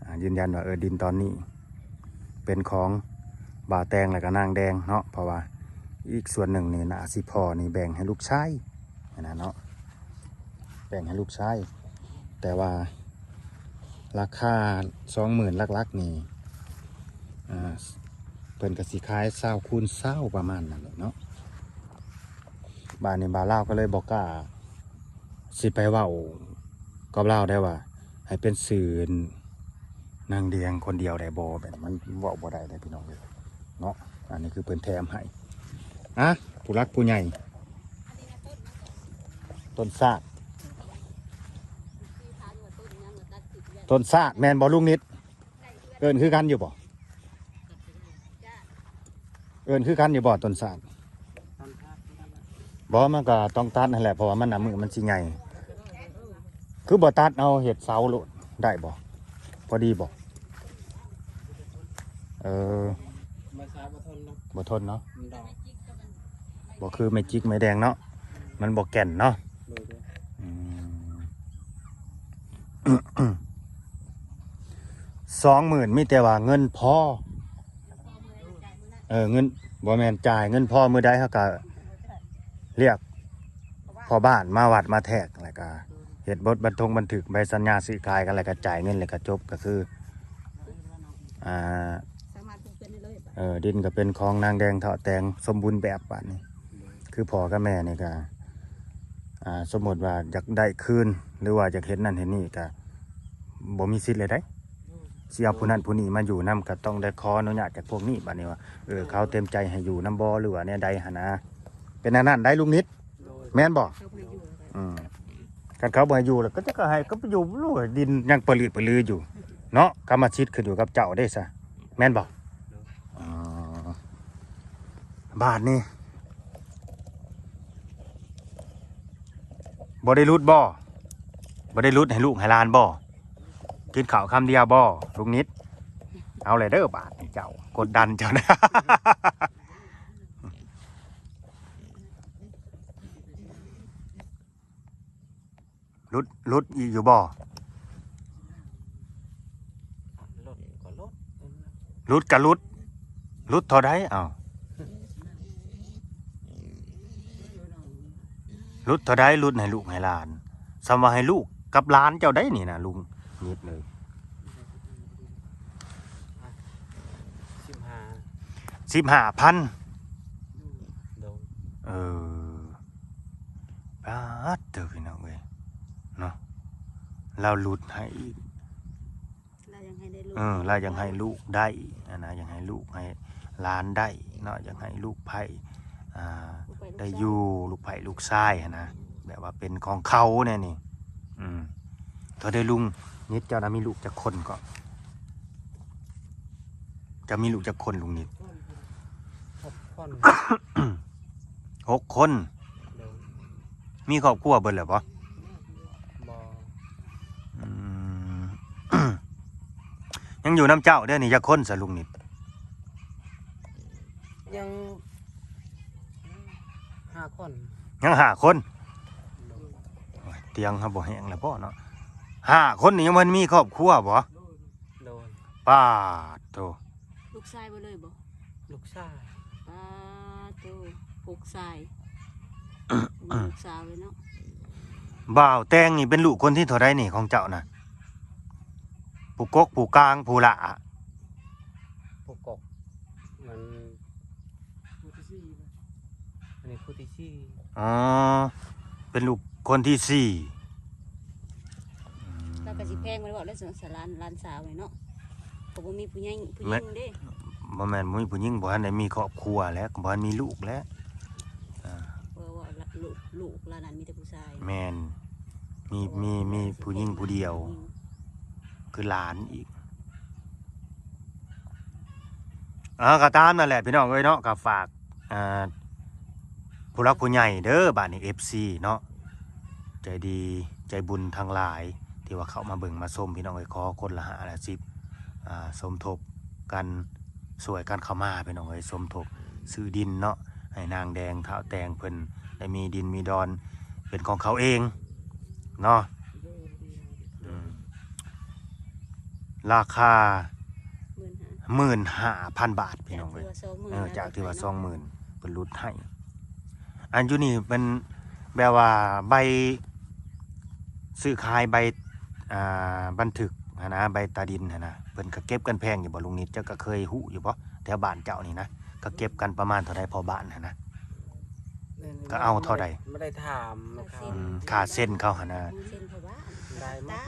ອ່າ ຢືນຢັນວ່າ ເອີ ດິນຕອນນີ້ ເປັນຂອງບ່າວແຕງ ແລ້ວກໍນາງແດງເນາະ ເພາະວ່າອີກສ່ວນໜຶ່ງນີ້ໜ້າຊິພໍ່ນີ້ແບ່ງໃຫ້ລູກຊາຍຫັ້ນນະເນາະ ແບ່ງໃຫ້ລູກຊາຍ ແຕ່ວ່າລາຄາສອງໝື່ນຫຼັກໆນີ້ ອ່າ ເພິ່ນກໍຊິຂາຍຊາວຄູນຊາວປະມານນັ້ນແຫຼະເນາະ ບາດນີ້ບ່າວລາວກໍເລີຍບໍ່ກ້າຊິໄປເວົ້າກັບລາວໄດ້ວ່າ ໃຫ້ເປັນຊື່ ນາງແດງຄົນດຽວໄດ້ບໍ່ ແບບມັນເວົ້າບໍ່ໄດ້ເດ້ພີ່ນ້ອງເອີຍເນາະ ອັນນີ້ຄືເພິ່ນແຖມໃຫ້ ອ່ະ ຜູ້ຫຼັກຜູ້ໃຫຍ່ ຕົ້ນຊາກ ຕົ້ນຊາກແມ່ນບໍ່ລຸງນິດ? ເອີ້ນຄືກັນຢູ່ບໍ່? ເອີ້ນຄືກັນຢູ່ບໍ່ຕົ້ນຊາກ? ບໍ່ ມັນກໍຕ້ອງຕັດຫັ້ນແຫຼະ ເພາະວ່າມັນໜ້າມືມັນຊິໃຫຍ່ ຄືບໍ່ຕັດເອົາເຮັດເສົາໂລດ ໄດ້ບໍ່? ພໍດີບໍ່? ເອີ ໄມ້ຊາບໍ່ທົນເນາະ ບໍ່ທົນເນາະ ມັນດອກ ບໍ່ຄືໄມ້ຈິກໄມ້ແດງເນາະ ມັນບໍ່ແກ່ນເນາະ ໂດຍ ໂດຍ ອືມ ສອງໝື່ນ ມີແຕ່ວ່າເງິນພໍ ເອີ ເງິນ ບໍ່ແມ່ນ ຈ່າຍເງິນພໍມື້ໃດ ເຮົາກໍລຽກພໍ່ບ້ານມາວັດມາແທກ ແລ້ວກໍເຮັດບົດບັນທົງບັນທຶກໃບສັນຍາຊື້ຂາຍກັນ ແລ້ວກໍຈ່າຍເງິນ ແລ້ວກໍຈົບ ກໍຄື ອ່າ ສາມາດປູກເຮືອນໄດ້ເລີຍ ເອີ ດິນກໍເປັນຂອງນາງແດງ ເຖົ້າແຕງ ສົມບູນແບບບາດນີ້ ຄືພໍ່ກັບແມ່ນີ້ກໍ ອ່າ ສົມມຸດວ່າຢາກໄດ້ຄືນ ຫຼືວ່າຢາກເຮັດນັ້ນເຮັດນີ້ ກໍບໍ່ມີສິດເລີຍເດ້ ຊິເອົາຜູ້ນັ້ນຜູ້ນີ້ມາຢູ່ນຳ ກໍຕ້ອງໄດ້ຂໍອະນຸຍາດຈາກພວກນີ້ ບາດນີ້ວ່າ ເອີ ເຂົາເຕັມໃຈໃຫ້ຢູ່ນຳບໍ່ ຫຼືວ່າແນວໃດຫັ້ນນະ ເປັນອັນນັ້ນໄດ໋ ລຸງນິດ ໂດຍ ແມ່ນບໍ່? ເຂົາບໍ່ໃຫ້ຢູ່ແລ້ວ ອືມ ຄັນເຂົາບໍ່ໃຫ້ຢູ່ແລ້ວ ກໍຈະກໍໃຫ້ກໍໄປຢູ່ ໂອ້ຍ ດິນຍັງປະລືດປະລືຢູ່ເນາະ ກຳມະສິດຂຶ້ນຢູ່ກັບເຈົ້າເດ້ຊະ ແມ່ນບໍ່? ໂດຍ ອໍ ບາດນີ້ ບໍ່ໄດ້ຫຼຸດບໍ່? ບໍ່ໄດ້ຫຼຸດໃຫ້ລູກໃຫ້ຫຼານບໍ່? ກິນເຂົ້າຄຳດຽວບໍ່ລຸງນິດ? ເອົາແຫຼະເດີບາດນີ້ເຈົ້າ ກົດດັນເຈົ້ານະ ຫຼຸດ ຫຼຸດອີກຢູ່ບໍ່? ຫຼຸດກໍຫຼຸດ ຫຼຸດກໍຫຼຸດ ຫຼຸດເທົ່າໃດ? ເອົ້າ ຫຼຸດເທົ່າໃດ? ຫຼຸດໃຫ້ລູກໃຫ້ຫຼານ ສ່ຳວ່າໃຫ້ລູກກັບຫຼານເຈົ້າໄດ໋ນີ້ນະ ລຸງນິດເອີຍ ສິບຫ້າ ສິບຫ້າພັນ ໂດຍ ເອີ ປາດເທີ ພີ່ນ້ອງເອີຍເນາະ ລາວຫຼຸດໃຫ້ອີກ ລາວຍັງໃຫ້ໄດ້ລູກ ເອີ ລາວຍັງໃຫ້ລູກໄດ້ຫັ້ນນະ ຍັງໃຫ້ລູກໃຫ້ຫຼານໄດ້ເນາະ ຍັງໃຫ້ລູກໃພ້ ອ່າ ລູກໃພ້ລູກຊາຍ ໄດ້ຢູ່ ລູກໃພ້ລູກຊາຍຫັ້ນນະ ແບບວ່າເປັນຂອງເຂົາແນວນີ້ ອືມ ເທົ່າໃດລຸງນິດ ເຈົ້ານະມີລູກຈັກຄົນເກາະ? ເຈົ້າມີລູກຈັກຄົນລຸງນິດ? ຫົກຄົນ ຫົກຄົນ ໂດຍ ມີຄອບຄົວເບິດແລ້ວບໍ່? ບໍ່ ອືມ ຍັງຢູ່ນຳເຈົ້າເດ້ນີ້ຈັກຄົນຊະລຸງນິດ? ຍັງຫ້າຄົນ ຍັງຫ້າຄົນ ໂດຍ ໂອ້ຍ ຕຽງເຮົາບໍ່ແຫ້ງແລ້ວບໍ່ເນາະ ຫ້າຄົນນີ້ຍັງບໍ່ທັນມີຄອບຄົວບໍ່? ໂດຍ ປາດໂທ້ ລູກຊາຍເບິດເລີຍບໍ່? ລູກຊາຍ ປາດໂທ້ ຫົກຊາຍ ບໍ່ມີລູກສາວເລີຍເນາະ ບ່າວແຕງນີ້ເປັນລູກຄົນທີເທົ່າໃດນີ້ຂອງເຈົ້ານະ? ຜູ້ກົກ ຜູ້ກາງ ຜູ້ຫຼ້າ? ຜູ້ກົກ ມັນ ຜູ້ທີສີ່ ອັນນີ້ຜູ້ທີສີ່ ອໍ ເປັນລູກຄົນທີສີ່ ອືມ ລາວກໍຊິແພງແມ່ນບໍ່ ແລ້ວສະຫຼານ ຫຼານສາວນີ້ເນາະ ກໍບໍ່ມີຜູ້ຍິງ ຜູ້ຍິງເດ້ ບໍ່ແມ່ນບໍ່ມີຜູ້ຍິງ ບໍ່ທັນໄດ້ມີຄອບຄົວແຫຼະ ບໍ່ທັນມີລູກແຫຼະ ອ່າ ເພາະວ່າລູກ ລູກລາວນັ້ນມີແຕ່ຜູ້ຊາຍ ແມ່ນ ມີ ມີ ມີຜູ້ຍິງຜູ້ດຽວ ຜູ້ຍິງ ຄືຫຼານອີກ ເອົາ ກໍຕາມນັ້ນແຫຼະພີ່ນ້ອງເອີຍເນາະ ກໍຝາກ ອ່າ ຜູ້ຫຼັກຜູ້ໃຫຍ່ເດີ ບາດນີ້ ເອັຟຊີ ເນາະ ໃຈດີໃຈບຸນທັງຫຼາຍ ທີ່ວ່າເຂົ້າມາເບິ່ງມາຊົມ ພີ່ນ້ອງເອີຍ ຂໍຄົນລະຫ້າລະສິບ ອ່າ ສົມທົບກັນ ຊ່ວຍກັນເຂົ້າມາ ພີ່ນ້ອງເອີຍ ສົມທົບຊື້ດິນເນາະ ໃຫ້ນາງແດງ ທ້າວແຕງ ເພິ່ນໄດ້ມີດິນມີດອນເປັນຂອງເຂົາເອງເນາະ ອືມ ລາຄາ ໝື່ນຫ້າ ໝື່ນຫ້າພັນບາດ ພີ່ນ້ອງເອີຍ ຈາກທີ່ວ່າສອງໝື່ນ ເອີ ຈາກທີ່ວ່າສອງໝື່ນ ເພິ່ນຫຼຸດໃຫ້ ອັນຢູ່ນີ້ເປັນແບບວ່າໃບຊື້ຂາຍ ໃບ ອ່າ ບັນທຶກຫັ້ນນະ ໃບຕາດິນຫັ້ນນະ ເພິ່ນກໍເກັບກັນແພງຢູ່ບໍ່ລຸງນິດ? ເຈົ້າກໍເຄີຍຮູ້ຢູ່ບໍ່ ແຖວບ້ານເຈົ້ານີ້ນະ ເຂົາເກັບກັນປະມານເທົ່າໃດ ພໍ່ບ້ານຫັ້ນນະ? ກໍເອົາເທົ່າໃດ? ບໍ່ໄດ້ຖາມ ອືມ ຄ່າເຊັນເຂົາຫັ້ນນະ ເຊັນເຂົາວ່າ ໄດ້ມາ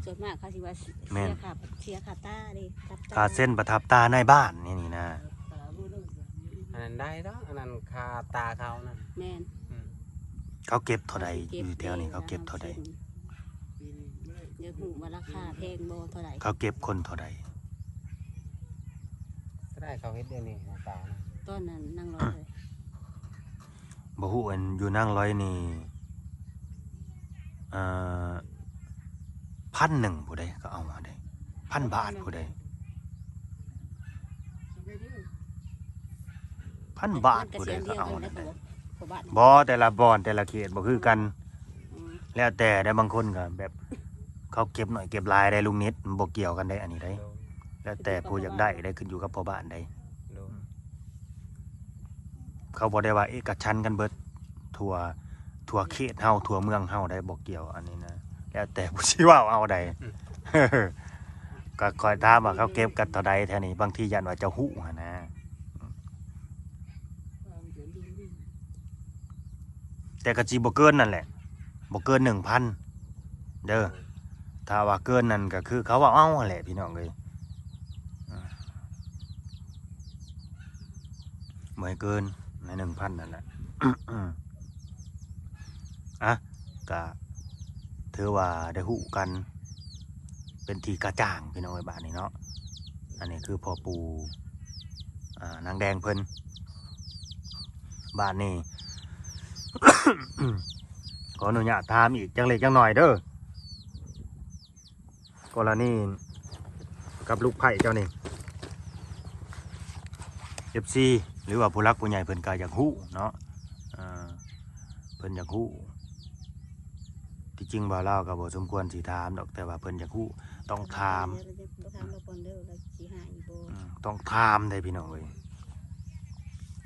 ສ່ວນມາກເຂົາຊິວ່າ ແມ່ນ ເສຍຄ່າ ເສຍຄ່າຕາເດ້ ທັບຕາ ຄ່າເຊັນປະທັບຕານາຍບ້ານນີ້ ນີ້ນະ ອັນນັ້ນໄດ້ດອກ ອັນນັ້ນຄ່າຕາເຂົານັ້ນ ແມ່ນ ອືມ ເຂົາເກັບເທົ່າໃດ? ເຂົາເກັບ ຢູ່ແຖວນີ້ເຂົາເກັບເທົ່າໃດ? ເອີ ຢາກຮູ້ວ່າລາຄາແພງບໍ່ ເທົ່າໃດ? ເຂົາເກັບຄົນເທົ່າໃດ? ເທົ່າໃດເຂົາເຮັດດຽວນີ້ ຕອນນັ້ນນາງລອຍ ບໍ່ຮູ້ ອັນຢູ່ນາງລອຍນີ້ ເອີ ເ ພັນໜຶ່ງພຸ້ນໃດ ກໍເອົາຫັ້ນໃດ ພັນບາດພຸ້ນໃດ ພັນບາດພຸ້ນໃດ ກໍເອົາຫັ້ນໃດ. ບໍ່ ແຕ່ລະບ່ອນ ແຕ່ລະເຂດບໍ່ຄືກັນ. ອືມ ແລ້ວແຕ່ໄດ໋ ບາງຄົນກໍແບບ ເຂົາເກັບໜ້ອຍເກັບຫຼາຍໄດ໋ ລຸງນິດ ມັນບໍ່ກ່ຽວກັນໄດ໋ ອັນນີ້ໄດ໋. ແລ້ວແຕ່ຜູ້ຢາກໄດ້ໄດ໋ ຂຶ້ນຢູ່ກັບພໍ່ບ້ານໄດ໋. ເຂົາບໍ່ໄດ້ວ່າເອກະສັນກັນເບິດ ທົ່ວ ທົ່ວເຂດເຮົາ ທົ່ວເມືອງເຮົາໄດ໋ ບໍ່ກ່ຽວອັນນີ້ນະ. ແລ້ວແຕ່ຜູ້ຊິເວົ້າເອົາໃດ໋. ກໍຂ້ອຍຖາມວ່າເຂົາເກັບກັນເທົ່າໃດແຖວນີ້ ບາງທີຢ້ານວ່າເຈົ້າຮູ້ຫັ້ນນະ. ແຕ່ກໍຊິບໍ່ເກີນນັ້ນແຫຼະ ບໍ່ເກີນໜຶ່ງພັນເດີ. ຖ້າວ່າເກີນນັ້ນກໍຄືເຂົາເວົ້າເອົາຫັ້ນແຫຼະ ພີ່ນ້ອງເອີຍ. ບໍ່ໃຫ້ເກີນໃນໜຶ່ງພັນນັ້ນແຫຼະ. ອະ ກະຖືວ່າໄດ້ຮູ້ກັນເປັນທີ່ກະຈ່າງ ພີ່ນ້ອງເອີຍ ບາດນີ້ເນາະ. ອັນນີ້ຄືພໍ່ປູ່ ອາ ນາງແດງເພິ່ນ. ບາດນີ້ ຂໍອະນຸຍາດຖາມອີກຈັກເລັກຈັກໜ້ອຍເດີ. ກໍລະນີກັບລູກໃພ້ເຈົ້ານີ້ ເອັຟຊີ ຫຼືວ່າຜູ້ຫຼັກຜູ້ໃຫຍ່ເພິ່ນກໍຢາກຮູ້ເນາະ ເອີ ເພິ່ນຢາກຮູ້. ທີ່ຈິງບ່າວລາວກໍບໍ່ສົມຄວນຊິຖາມດອກ ແຕ່ວ່າເພິ່ນຢາກຮູ້ ຕ້ອງຖາມ ບໍ່ຖາມລາວກ່ອນເດີ ລາວຊິໃຫ້ບໍ່ ອືມ ຕ້ອງຖາມເດ້ພີ່ນ້ອງເອີຍ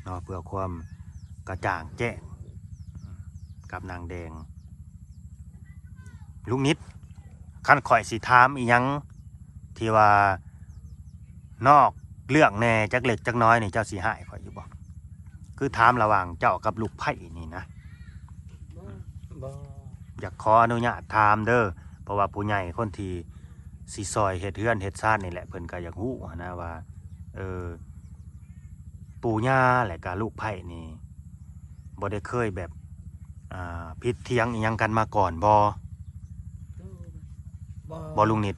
ເນາະ ເພື່ອຄວາມກະຈ່າງແຈ້ງກັບນາງແດງ. ລຸງນິດ ຄັນຂ້ອຍຊິຖາມອີ່ຫຍັງທີ່ວ່ານອກເລື່ອງແດ່ຈັກເລັກຈັກນ້ອຍນີ້ ເຈົ້າຊິຮ້າຍຂ້ອຍຢູ່ບໍ່? ຄືຖາມລະຫວ່າງເຈົ້າກັບລູກໃພ້ນີ້ນະ. ບໍ່ ບໍ່ ຢາກຂໍອະນຸຍາດຖາມເດີ ເພາະວ່າຜູ້ໃຫຍ່ຄົນທີ່ຊິຊ່ອຍເຮັດເຮືອນເຮັດຊານນີ້ແຫຼະ ເພິ່ນກໍຢາກຮູ້ຫັ້ນນະວ່າ ເອີ ປູ່ຍ່າ ແລະກະລູກໃພ້ນີ້ ບໍ່ໄດ້ເຄີຍແບບ ອ່າ ຜິດຖຽງອີ່ຫຍັງກັນມາກ່ອນບໍ່? ບໍ່ ບໍ່ລຸງນິດ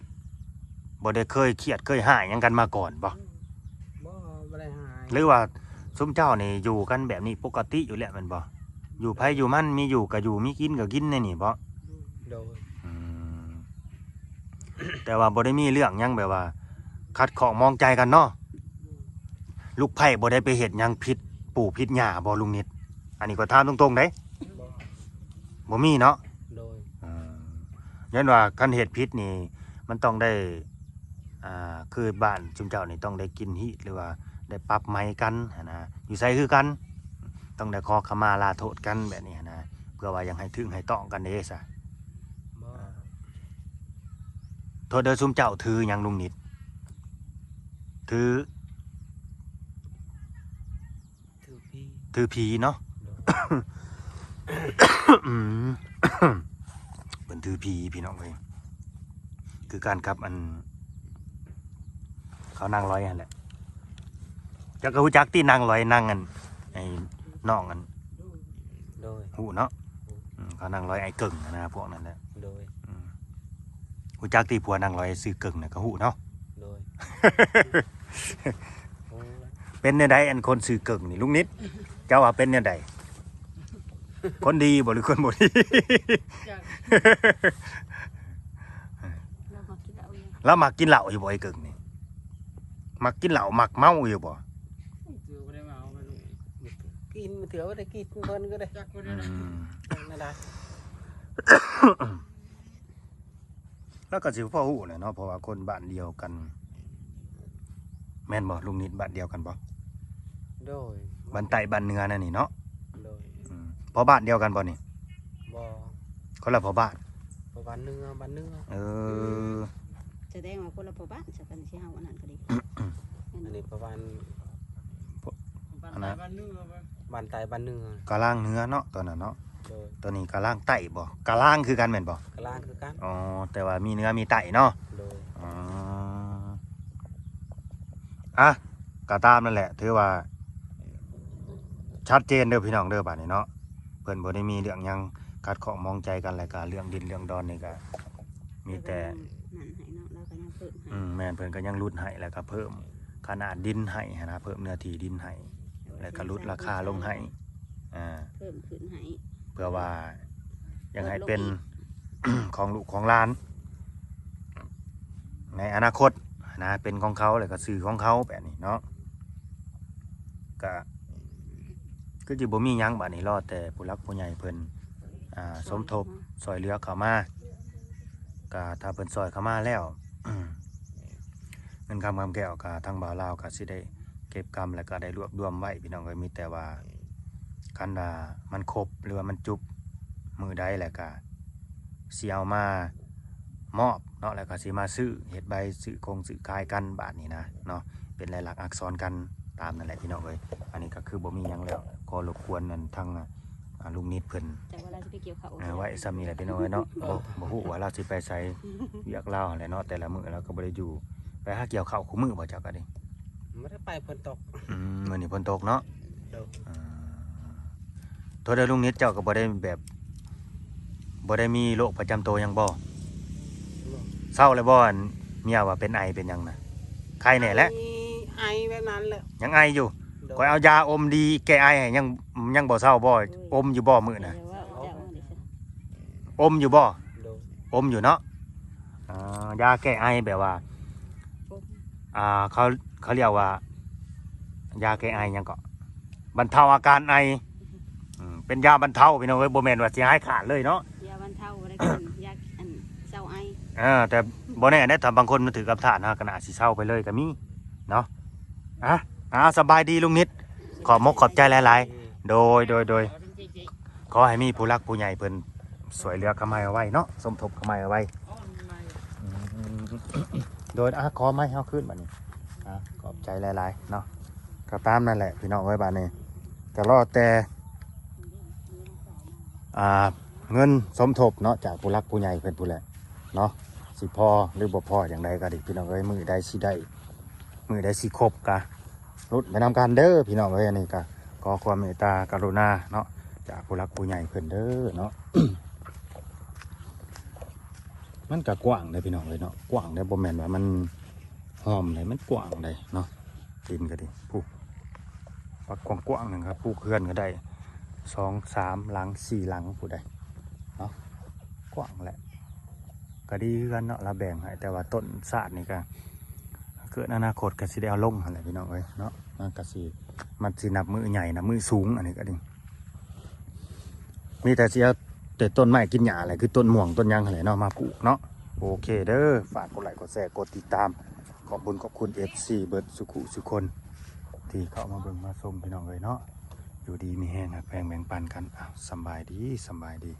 ບໍ່ໄດ້ເຄີຍຄຽດເຄີຍຮ້າຍຫຍັງກັນມາກ່ອນບໍ່? ບໍ່ ບໍ່ໄດ້ຮ້າຍ ຫຼືວ່າຊຸມເຈົ້ານີ້ຢູ່ກັນແບບນີ້ປົກກະຕິຢູ່ແລ້ວແມ່ນບໍ່? ຢູ່ໃຜຢູ່ມັນ ມີຢູ່ກໍຢູ່ ມີກິນກໍກິນແນວນີ້ບໍ່? ໂດຍ ອືມ ແຕ່ວ່າບໍ່ໄດ້ມີເລື່ອງຫຍັງແບບວ່າຂັດຂ້ອງໝອງໃຈກັນເນາະ. ລູກໃພ້ບໍ່ໄດ້ໄປເຮັດຫຍັງຜິດປູ່ຜິດຍ່າບໍ່ລຸງນິດ? ອັນນີ້ຂ້ອຍຖາມຕົງໆເດ້. ບໍ່ ບໍ່ມີເນາະ. ໂດຍ ອືມ ຍ້ອນວ່າຄັນເຮັດຜິດນີ້ ມັນຕ້ອງໄດ້ ອ່າ ຄືບ້ານຊຸມເຈົ້ານີ້ຕ້ອງໄດ້ກິນຮີດ ຫຼືວ່າໄດ້ປັບໃໝກັນຫັ້ນນະ ຢູ່ໃສຄືກັນ ຕ້ອງໄດ້ຂໍຂະມາລາໂທດກັນແບບນີ້ຫັ້ນນະ ເພື່ອວ່າຢາກໃຫ້ຖືກໃຫ້ຕ້ອງກັນເດ້ຊະ. ບໍ່ ໂທດເດີ ຊຸມເຈົ້າຖືຫຍັງລຸງນິດ? ຖື ຖືຜີ ຖືຜີເນາະ. ໂດຍ ອືມ ເພິ່ນຖືຜີພີ່ນ້ອງເອີຍ ຄືກັນກັບອັນ ເຂົານາງລອຍຫັ້ນແຫຼະ. ເຈົ້າກໍຮູ້ຈັກຕິນາງລອຍ ນາງອັນ ໄອ້ນ້ອງອັນ ໂດຍ ຮູ້ເນາະ. ອືມ ເຂົານາງລອຍ ໄອ້ເກິ່ງຫັ້ນນະ ພວກນັ້ນແຫຼະ. ໂດຍ ອືມ ຮູ້ຈັກຕິ ຜົວນາງລອຍຊື່ເກິ່ງນະ ກໍຮູ້ເນາະ. ໂດຍ ໂອ້ຍ ເປັນແນວໃດ ອັນຄົນຊື່ເກິ່ງນີ້ ລຸງນິດ ເຈົ້າວ່າເປັນແນວໃດ? ຄົນດີບໍ່ ຫຼືຄົນບໍ່ດີ? ຈັກ ລາວມັກກິນເຫຼົ້າຢູ່ ລາວມັກກິນເຫຼົ້າຢູ່ບໍ່ ໄອ້ເກິ່ງນີ້? ມັກກິນເຫຼົ້າມັກເມົາຢູ່ບໍ່? ກິນ ເທື່ອບໍ່ໄດ້ກິນ ເພິ່ນກໍໄດ້ ຈັກບໍ່ໄດ້ ອືມ ຈັກແນວໃດ. ລາວກໍຊິພໍຮູ້ແຫຼະເນາະ ເພາະວ່າຄົນບ້ານດຽວກັນ ແມ່ນບໍ່ລຸງນິດ? ບ້ານດຽວກັນບໍ່? ໂດຍ ບ້ານໃຕ້ບ້ານເໜືອນັ້ນນີ້ເນາະ. ໂດຍ ອືມ ພໍ່ບ້ານດຽວກັນບໍ່ນີ້? ບໍ່ ຄົນລະພໍ່ບ້ານ ພໍ່ບ້ານເໜືອ ບ້ານເໜືອ. ເອີ ສະແດງວ່າຄົນລະພໍ່ບ້ານຊະ ຄັນຊິເຮົາອັນນັ້ນກໍດີ. ອັນນີ້ພໍ່ບ້ານ ອັນນັ້ນ ບ້ານໃຕ້ບ້ານເໜືອ ກະລາງເໜືອເນາະ ຕອນນັ້ນເນາະ. ໂດຍ ຕອນນີ້ກະລາງໃຕ້ບໍ່? ກະລາງຄືກັນແມ່ນບໍ່? ກະລາງຄືກັນ. ອໍ ແຕ່ວ່າມີເໜືອມີໃຕ້ເນາະ. ໂດຍ ອໍ ອະ ກໍຕາມນັ້ນແຫຼະ ຖືວ່າຊັດເຈນເດີພີ່ນ້ອງເດີ ບາດນີ້ເນາະ. ເພິ່ນບໍ່ໄດ້ມີເລື່ອງຫຍັງຂັດຂ້ອງໝອງໃຈກັນ ແລ້ວກໍເລື່ອງດິນເລື່ອງດອນນີ້ກໍມີແຕ່ ເພິ່ນກໍຍັງນັ້ນໃຫ້ເນາະ ລາວກໍຍັງເພີ່ມໃຫ້. ອືມ ແມ່ນ ເພິ່ນກໍຍັງຫຼຸດໃຫ້ ແລ້ວກໍເພີ່ມຂະໜາດດິນໃຫ້ຫັ້ນນະ ເພີ່ມເນື້ອທີ່ດິນໃຫ້ ແລ້ວກໍຫຼຸດລາຄາລົງໃຫ້ ອ່າ ເພີ່ມຂຶ້ນໃຫ້ ເພື່ອວ່າຢາກໃຫ້ເປັນ ຂອງລູກຂອງຫຼານ. ໃນອະນາຄົດນະ ເປັນຂອງເຂົາ ແລ້ວກໍຊື່ຂອງເຂົາແບບນີ້ເນາະ. ກະຄືຊິບໍ່ມີຫຍັງບາດນີ້ ລໍແຕ່ຜູ້ຫຼັກຜູ້ໃຫຍ່ເພິ່ນ ອ່າ ສົມທົບຊ່ອຍເຫຼືອເຂົ້າມາ. ກະຖ້າເພິ່ນຊ່ອຍເຂົ້າມາແລ້ວ ເງິນຄຳຄຳແກ້ວ ກະທາງບ່າວລາວກະຊິໄດ້ເກັບກຳ ແລ້ວກະໄດ້ລວບລວມໄວ້ ພີ່ນ້ອງເອີຍ. ມີແຕ່ວ່າຄັນວ່າມັນຄົບ ຫຼືວ່າມັນຈຸບມື້ໃດ ແລ້ວກະຊິເອົາມາ ມອບເນາະ ແລ້ວກໍຊິມາຊື້ເຮັດໃບຊື້ຄົງຊື້ຂາຍກັນບາດນີ້ນະເນາະ ເປັນລາຍລັກອັກສອນກັນຕາມນັ້ນແຫຼະ ພີ່ນ້ອງເອີຍ. ອັນນີ້ກໍຄືບໍ່ມີຫຍັງແລ້ວ ຂໍລົບກວນອັນທາງ ອ່າ ລຸງນິດເພິ່ນ ແຕ່ວ່າລາວຊິໄປກ່ຽວເຂົ້າ ເອີ ໄວ້ສ່ຳນີ້ແຫຼະ ພີ່ນ້ອງເອີຍເນາະ. ບໍ່ ບໍ່ຮູ້ວ່າລາວຊິໄປໃສ ວຽກລາວຫັ້ນແຫຼະເນາະ ແຕ່ລະມື້ລາວກໍບໍ່ໄດ້ຢູ່. ໄປຫາກ່ຽວເຂົ້າຄູ່ມື້ບໍ່ ເຈົ້າກໍດີ? ບໍ່ໄດ້ໄປ ຝົນຕົກ. ອືມ ມື້ນີ້ຝົນຕົກເນາະ. ໂດຍ. ອ່າ ໂທດເດີ ລຸງນິດ ເຈົ້າກໍບໍ່ໄດ້ແບບ ບໍ່ໄດ້ມີໂລກປະຈຳໂຕຫຍັງບໍ່? ບໍ່. ເຊົາແລ້ວບໍ່? ອັນເມຍວ່າເປັນໄອເປັນຫຍັງນະ ໄຄແດ່ແຫຼະ. ໄອ ໄອແບບນັ້ນແຫຼະ. ຍັງໄອຢູ່? ໂດຍ. ຂ້ອຍເອົາຢາອົມດີແກ້ໄອໃຫ້ ຍັງ ຍັງບໍ່ເຊົາບໍ່? ໂອ້ຍ ອົມຢູ່ບໍ່ມື້ນະ? ອົມຢູ່ບໍ່? ໂດຍ. ອົມຢູ່ເນາະ. ອ່າ ຢາແກ້ໄອແບບວ່າ ອົມ ອ່າ ເຂົາ ເຂົາຮຽກວ່າ ຢາແກ້ໄອຫຍັງເກາະ? ບັນເທົາອາການໄອ. ອືມ ເປັນຢາບັນເທົາ ພີ່ນ້ອງເອີຍ ບໍ່ແມ່ນວ່າຊິຫາຍຂາດເລີຍເນາະ. ຢາບັນເທົາ ບໍ່ໄດ້ກິນ ຢາອັນເຊົາໄອ. ເອີ ແຕ່ບໍ່ແນ່ເດ້ ຖ້າບາງຄົນມັນຖືກກັບທາດ ເຮົາກໍໜ້າຊິເຊົາໄປເລີຍກໍມີເນາະ. ອ່ະ ອ່າ ສະບາຍດີລຸງນິດ ຂອບມົກຂອບໃຈຫຼາຍໆ. ໂດຍ ໂດຍ ໂດຍ. ຂໍໃຫ້ມີຜູ້ຫຼັກຜູ້ໃຫຍ່ເພິ່ນຊ່ວຍເຫຼືອເຂົ້າມາໄວໆເນາະ ສົມທົບເຂົ້າມາໄວໆ. ອືມ ໂດຍ. ອ່າ ຂໍໄມເຮົາຄືນບາດນີ້. ອ່າ ຂອບໃຈຫຼາຍໆເນາະ. ກໍຕາມນັ້ນແຫຼະ ພີ່ນ້ອງເອີຍ ບາດນີ້ກໍລໍແຕ່ ອ່າ ເງິນສົມທົບເນາະ ຈາກຜູ້ຫຼັກຜູ້ໃຫຍ່ເພິ່ນພຸ້ນແຫຼະເນາະ ຊິພໍຫຼືບໍ່ພໍຈັ່ງໃດກໍດີ ພີ່ນ້ອງເອີຍ. ມື້ໃດຊິໄດ້ ມື້ໃດຊິຄົບກະລຸ້ນໄປນຳກັນເດີ ພີ່ນ້ອງເອີຍ. ອັນນີ້ກະຂໍຄວາມເມດຕາກະລຸນາເນາະ ຈາກຜູ້ຫຼັກຜູ້ໃຫຍ່ເພິ່ນເດີເນາະ. ມັນກະກວ້າງເດ້ ພີ່ນ້ອງເອີຍເນາະ ກວ້າງເດ້ ບໍ່ແມ່ນວ່າມັນຫ້ອມເດ້ ມັນກວ້າງເດ້ເນາະ. ດິນກໍດີ ຜູ້ປັກກວ້າງໆ ໜຶ່ງ ກໍປູກເຮືອນກໍໄດ້ ສອງ ສາມ ຫຼັງ ສີ່ ຫຼັງ ຜູ້ໃດເນາະ ກວ້າງແຫຼະ. ກໍດີຄືກັນເນາະ ລາວແບ່ງໃຫ້ ແຕ່ວ່າຕົ້ນຊາດນີ້ກໍ ເກີດອະນາຄົດກໍຊິໄດ້ເອົາລົງຫັ້ນແຫຼະ ພີ່ນ້ອງເອີຍເນາະ. ມັນກໍຊິ ມັນຊິນັບມື້ໃຫຍ່ ນັບມື້ສູງ ອັນນີ້ກໍດີ. ມີແຕ່ຊິເອົາແຕ່ຕົ້ນໄມ້ກິນຫຍ້າແຫຼະ ຄືຕົ້ນມ່ວງຕົ້ນຫຍັງຫັ້ນແຫຼະເນາະ ມາປູກເນາະ. ໂອເຄເດີ ຝາກກົດໄລ ກົດແຊ ກົດຕິດຕາມ. ຂອບບຸນຂອບຄຸນເອັຟຊີເບິດສູ່ຜູ້ສູ່ຄົນ ທີ່ເຂົ້າມາເບິ່ງມາຊົມ ພີ່ນ້ອງເອີຍເນາະ. ຢູ່ດີມີແຮງ ຮັກແພງແບ່ງປັນກັນ. ອ້າວ ສຳບາຍດີ ສຳບາຍດີ.